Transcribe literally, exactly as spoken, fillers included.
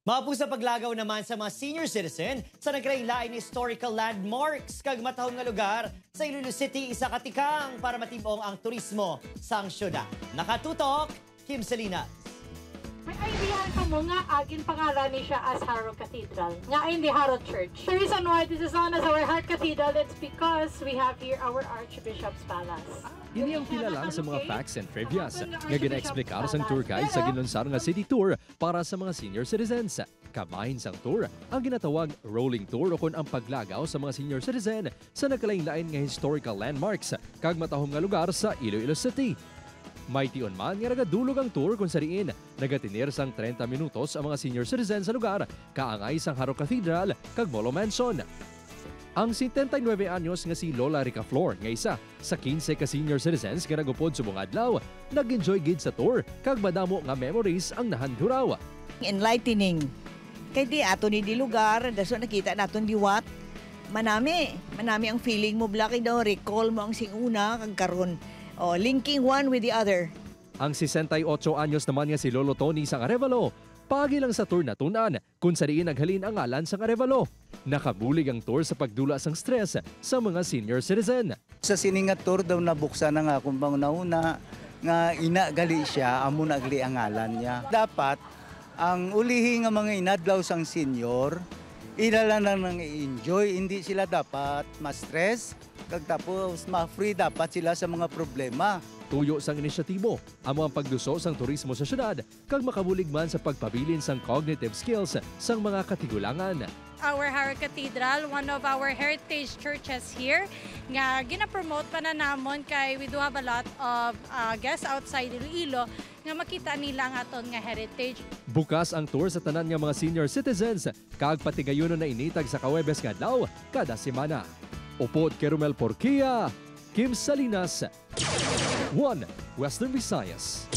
Maupos sa paglagaw naman sa mga senior citizen sa nagkalain-lain historical landmarks kag matahom nga lugar sa Iloilo City, isa ka tikang para matib-ong ang turismo sang syudad. Nakatutok, Kim Salinas. May idea ka mo nga agin pangalan ni siya as Harrow Cathedral, nga hindi Harrow Church. The reason why this is known as our Heart Cathedral, it's because we have here our Archbishop's Palace. Ini ang pila lang sa mga facts and trivias nga gina-explicar sang tour guide sa ginlunsar nga city tour para sa mga senior citizens. Kabahin sang tour ang ginatawag rolling tour, ukon ang paglagaw sa mga senior citizen sa nagkalain-lain nga historical landmarks kag matahom nga lugar sa Iloilo City. May tion man nga nagadulog ang tour, kung sa diin nagatener sang treinta minutos ang mga senior citizen sa lugar, kaangay sang Harrow Cathedral kag Molo Mansion. Ang setenta y nuebe anyos nga si Lola Rica Flor, nga isa sa quince ka senior citizens nga nag-upod subong adlaw, nag-enjoy gid sa tour kag madamo nga memories ang nahanduraw. Enlightening. Kay di ato ni di lugar, daso nakita naton liwat. Manami, manami ang feeling mo, Bla, kay daw recall mo ang sing una kag karon. Oh, linking one with the other. Ang sesenta y ocho anyos naman nga si Lolo Tony sang Arevalo, paagi lang sa tour natun-an kung sa diin naghalin ang ngalan sang Arevalo. Nakabulig ang tour sa pagdula sang stress sa mga senior citizen. Sa sini nga tour daw nabuksan na nga akong panghunahuna nga ina gali siya, amo na gali ang ngalan niya. Dapat ang ulihi nga mga inadlaw sang senior, ila lang nang i-enjoy, hindi sila dapat ma-stress, kag tapos ma-free dapat sila sa mga problema. Tuyo sang inisyatibo amo ang pagduso sang turismo sa syudad kag makabulig man sa pagpabilin sang cognitive skills sang mga katigulangan. Our Harrow Cathedral, one of our heritage churches here, nga ginapromote pa na namon kay we do have a lot of uh, guests outside Iloilo nga makita nila ang aton nga heritage. Bukas ang tour sa tanan nga mga senior citizens kag patigayunon na ini tagsa ka Huwebes nga adlaw kada semana. Upod kay Romel Porquia, Kim Salinas, One Western Visayas.